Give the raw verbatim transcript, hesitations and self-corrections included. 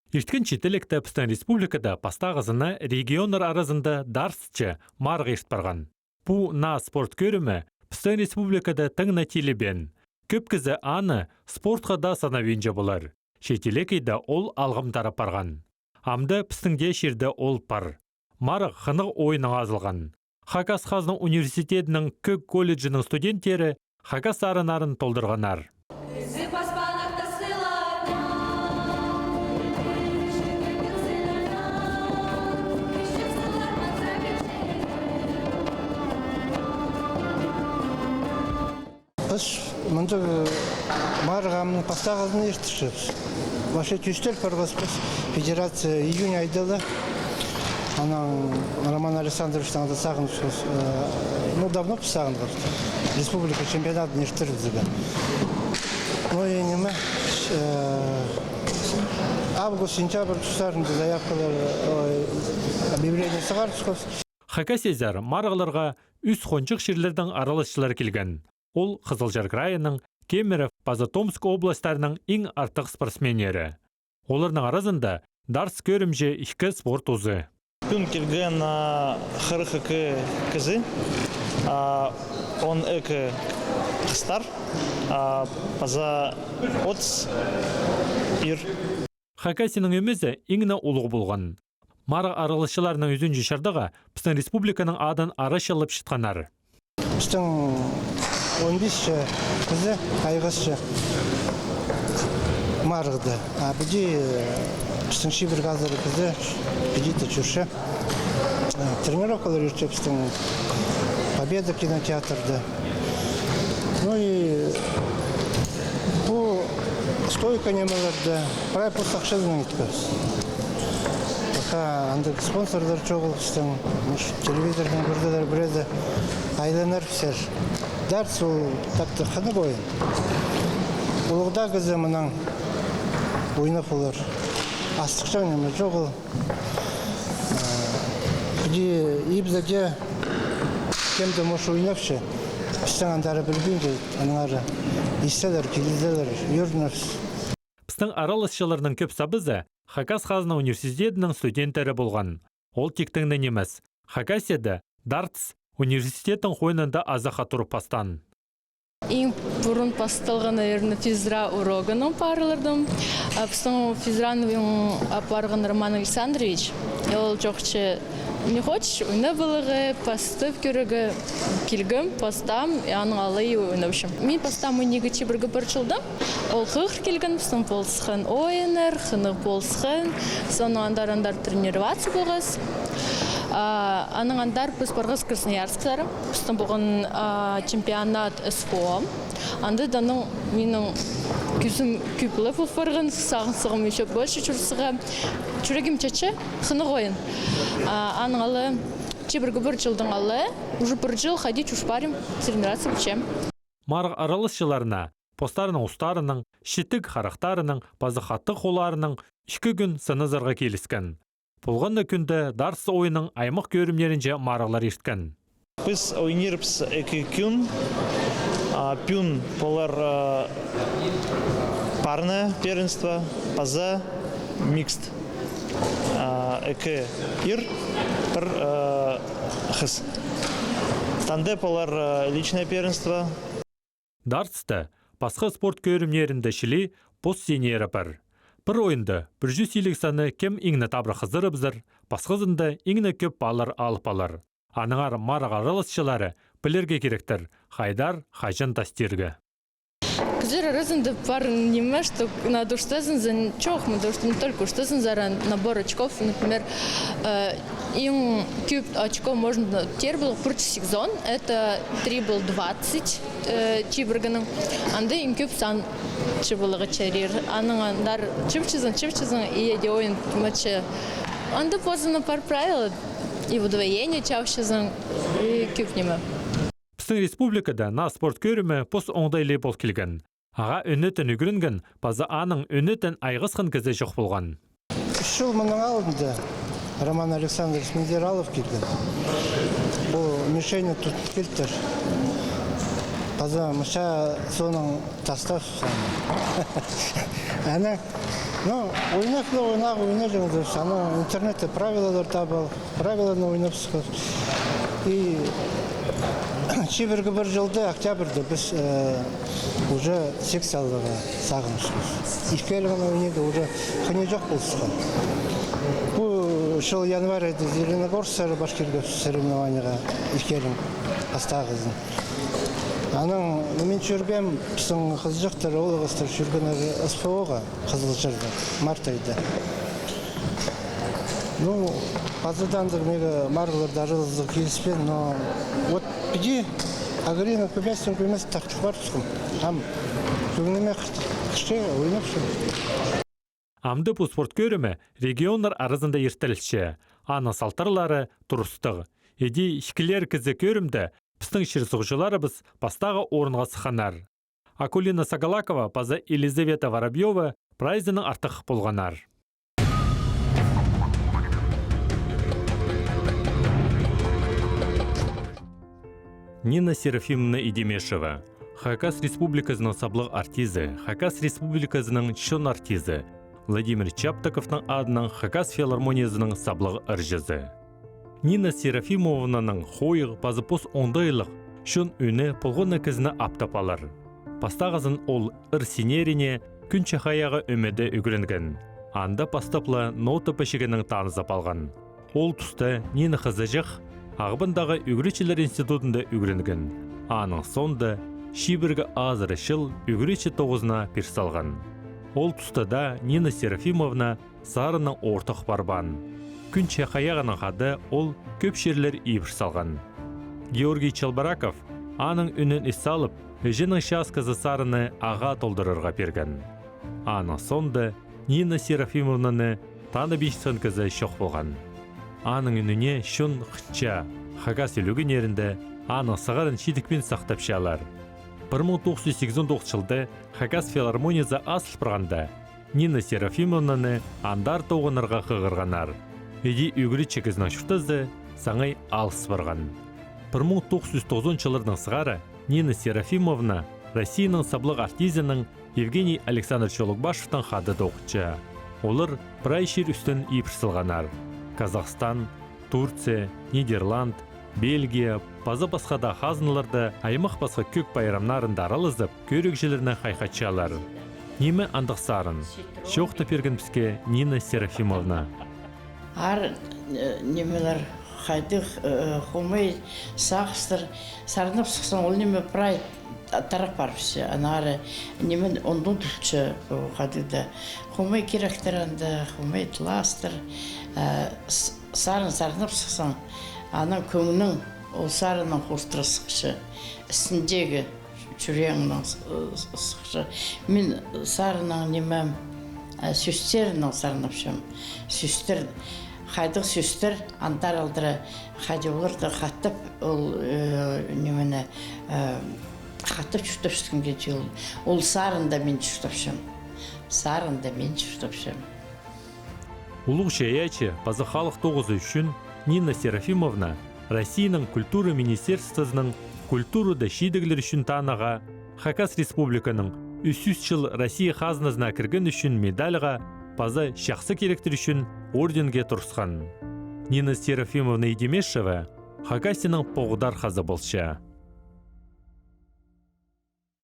Ирткен читілекте пістің республикада пастағызына регионнар аразында дартсча марығ ирт парған. Пу наа спорт кӧрімі пістің республикада тың на тилебеен. Кӧп кізі аны спортха даа санабинча полар. Че телекейде ол алғым тарап парған. Амды пістің дее чирде ол пар. Марығ хынығ ойыннаң азылған. Хакас хазна университедінің кӧг колледжінің студенттері хакас сарыннарын толдырғаннар. Піс мындағ марығ амның пастағызын иртірчебіс. Вообще тӧстел парғабыс піс федерация июнь айда ла. Анаң Роман Александровичтең анда сағыныбыс, э, ну, давно піс сағынғабыс. Республика чемпионатын иртірібізерге. Ну и ниме, э, август, сентябрь тустарында заявкалар, ой, объявление сығарыбысхабыс. Хакасиязар марығларға ӱс хонҷых чирлердең араласчылар килген. Ол Хызылчар крайының, Кемерово паза Томск областарының иң артых спортсменнері. Оларның аразында дартс кӧрімҷе ікі спорт узы. Пӱӱн килген, а, хырых ікі кізі, а, он ікі хыстар, а, паза отыс ир. Хакасияның ӧмезі иң не улуғ полған. Марығ араласчыларының ӱзінҷі чардығы пістің республиканың адын арачылап чатханнар. Пістің он пис че кізі айғасча марығда. А піди, э, пістің чибіргі азыра кізі піди тее чӧрче. Э, тренировкалар иртче пістің Победа кинотеатрда. Ну и пу стойка нимелерде прай пос ахчазынаң иткебіс. Пока андағ спонсорлар чоғыл пістің, может, телевизордаң кӧрзелер, пірее айланарбызар. Дартс ол так-то хынығ ойын. Улуғ даа кізі мынаң ойнап полар. Астыхчаң ниме чоғыл. Піди ибзерде кем-де, может, ойнапча. Пістең андар пілбинче, аннаңар истелер, килізелер, ӧрінербіс. Пістің араласчыларның кӧп сабызы Хакас хазна университедінің студенттері полған. Ол тиктең не нимес. Хакасияда дартс университеттің хойнында азахха турып пастаан. Иң пурун пасталған, наверное, физра урогынаң парылардым. А пістің физраның апарған Роман Александрович. Ол чоохтапча, не хочешь, ойнап аларға, пастап кӧрерге. Килгем, пастаам, и анаң алай ойнапчам. Мин пастаам он ікі чибіргі пір чылда. Ол хығыр килген, пістің полысхан ойыннар, хынығ полысхан. Соонаң андар, андар тренироваться полғабыс. А, анаң андар піс парғабыс Красноярсксар. Пістің полған, а, чемпионат СФО. Анда даа, ну, минің кӱзім кӧп ле пол парған, сағынчам ещё больше чӧрерге. Чӱрегім чатча, хынығ ойын. А, анаң ала чибіргі пір чылдаң ала, уже пір чыл хайди чӧр парим, тренироваться полчам. Марығ араласчыларына постарының устарының, читіг харахтарының паза хатығ холларының ікі кӱн сыназарға киліскен. Полған на кӱнде дартс ойынның аймах кӧрімнерінҷе марығлар ирткен. Піс ойнирбыс ікі кӱн, а, пӱӱн полар, а, парное первенство паза микст. А, ікі ир, пір, а, хыс. Тандем полар, а, личное первенство. Дартста пасха спорт кӧрімнерінде чіли пос синері пар. Пір ойында пір чӱс илиг саны кем иң не табырах хызырыбызар, пасхазында иң не кӧп паллар алып алар. Аннаңар марығ араласчылары пілерге киректер, хайдар, хаҷан тастирға. Кізілер аразында пар ниме, что надо уштазынза, чох, мында ушта-, не только уштазынзар, а набор очков, например, э, иң кӧп очко можно тир поларға пір чӱс сигізон, это три балл двадцать, э, чибіргінің. Анда иң кӧп сан чыыларға чарир. Анаң андар чыылчазың, чыылчазың, и іди ойын матчы. Анда позына пар правила, и удвоение чаалчазың, и кӧп ниме. Пістің республикада наа спорт кӧрімі пос оңдайлығ пол килген. Ағаа ӧнетін ӱгренген паза аның ӧнетін айғасхан кізі чох полған. Ӱс чыл мының алнында Роман Александрович Миндералов килген. Пу мишень тут килтір. Паза мыша соонаң тастап салған. Ана, ну, ойнап, ну, ойнап, ойнап, анаң интернетте правилалар таап ал, правиланы ойнап сыххабыс. И чибіргі пір чылда, октябрьда піс, э, уже секцияларға сағынчабыс. Ікі айлығ ойнирға уже хынығ чох полысхан. Пу чыл январьда Зеленогорсксар пас килгебіс соревнованиеға, ікі айлығ пастағызын. Анаң, ну, мин чӧргем, пістің хызыҷахтар, оолағастар чӧргеннер СПО-ға, Хызылчарда, март айда. Ну, пазыдаң даа мағаа марығларда араласарға киліспеен, но вот піди, ағыринға кӧместең кӧмес тартып парыбысхам. Ам кӧңніме хырча ойнапчам. Амды пу спорт кӧрімі регионнар аразында иртірілче, аның салтарлары турыстығ. Іди ікілер кізі кӧрімде пістің чир-суғҷыларыбыс пастағы орынға сыхханнар. Акулина Сагалакова паза Елизавета Воробьёва прайзының артых полғаннар. Нина Серафимовна Идемешева, Хакас Республиказының саблығ артизі, Хакас Республиказының чон артизі, Владимир Чаптыковтың адынаң Хакас филармониязының саблығ ырҷызы. Нина Серафимовнаның хойығ паза пос оңдайлығ, чон ӱні полған на кізіні аптап алар. Пастағызын ол ыр синнеріне Кӱн чахайағы ӧмеде ӱгренген. Анда пастап ла нота пічігінең танызып алған. Ол туста Нина хызыҷах Ағбандағы ӱгретчілер институтында ӱгренген. Аның соонда чибіргі азыра чыл ӱгретчі тоғызына пир салған. Ол туста даа Нина Серафимовна сарыннаң ортых парбаан. Кӱн чахайағынаң хада ол кӧп чирлер ибіре салған. Георгий Челбораков аның ӱнін ис салып, іҷенің часхызы сарынны ағаа толдырарға пирген. Аның соонда Нина Серафимовнаны таныбинчатхан кізі чох полған. Аның ӱніне чон хынча, хакас ӱлӱкӱннерінде аның сығарын чидікпин сахтапчалар. Пір муң тоғыс чӱс сигізон тоғызынҷы чылда Хакас филармониязы азыл парғанда, Нина Серафимовнаны андар тоғынарға хығырғаннар. Іди ӱгретчі кізінің чуртазы саңай алыс парған. Пір муң тоғыс чӱс тоғызонынҷы чыллардаң сығара Нина Серафимовна Россияның саблығ артизінең Евгений Александрович Улугбашевтең хада тоғынча. Олар прай чир ӱстӱн ибіре салғаннар. Казахстан, Турция, Нидерланд, Бельгия, паза пасха даа хазналарда аймах пасха кӧг пайрамнарында аралазып, кӧрігҷілерні хайхатчалар. Ниме андағ сарын? Чоохтап пирген піске Нина Серафимовна. Аар, э, нимелер, хайдағ, э, хомай сағыстар сарнап сыхсаң, ол ниме прай тарап парыбысча. Аннаңар ниме оңдайнаң тутча, о, хайдағ даа хомай киректер анда, хомай тыластар, э, с-, сарын сарнап сыхсаң, анаң кӧңнің ол сарыннаң хуртыра сыхча, істіндегі чӱрееңнең с-, с-, сыхча. Мин сарыннаң нимем, э, сӧстерінең сарнапчам. Сӧстер, хайдағ сӧстер андар алдыра, хайди оларны хатап, ол, э, нимені, э, хатап чуртапчатханға тиіл. Ол сарында мин чуртапчам. Сарында мин чуртапчам. Улуғ чайаачы паза халых тоғызы ӱчӱн Нина Серафимовна Россияның культура министерствозының культурада чидіглер ӱчӱн танығға, Хакас Республиканың ӱс чӱс чыл Россия хазназына кірген ӱчӱн медальға паза чахсы киректер ӱчӱн орденге турысхан. Нина Серафимовна Идемешева Хакасияның поғдархазы полча.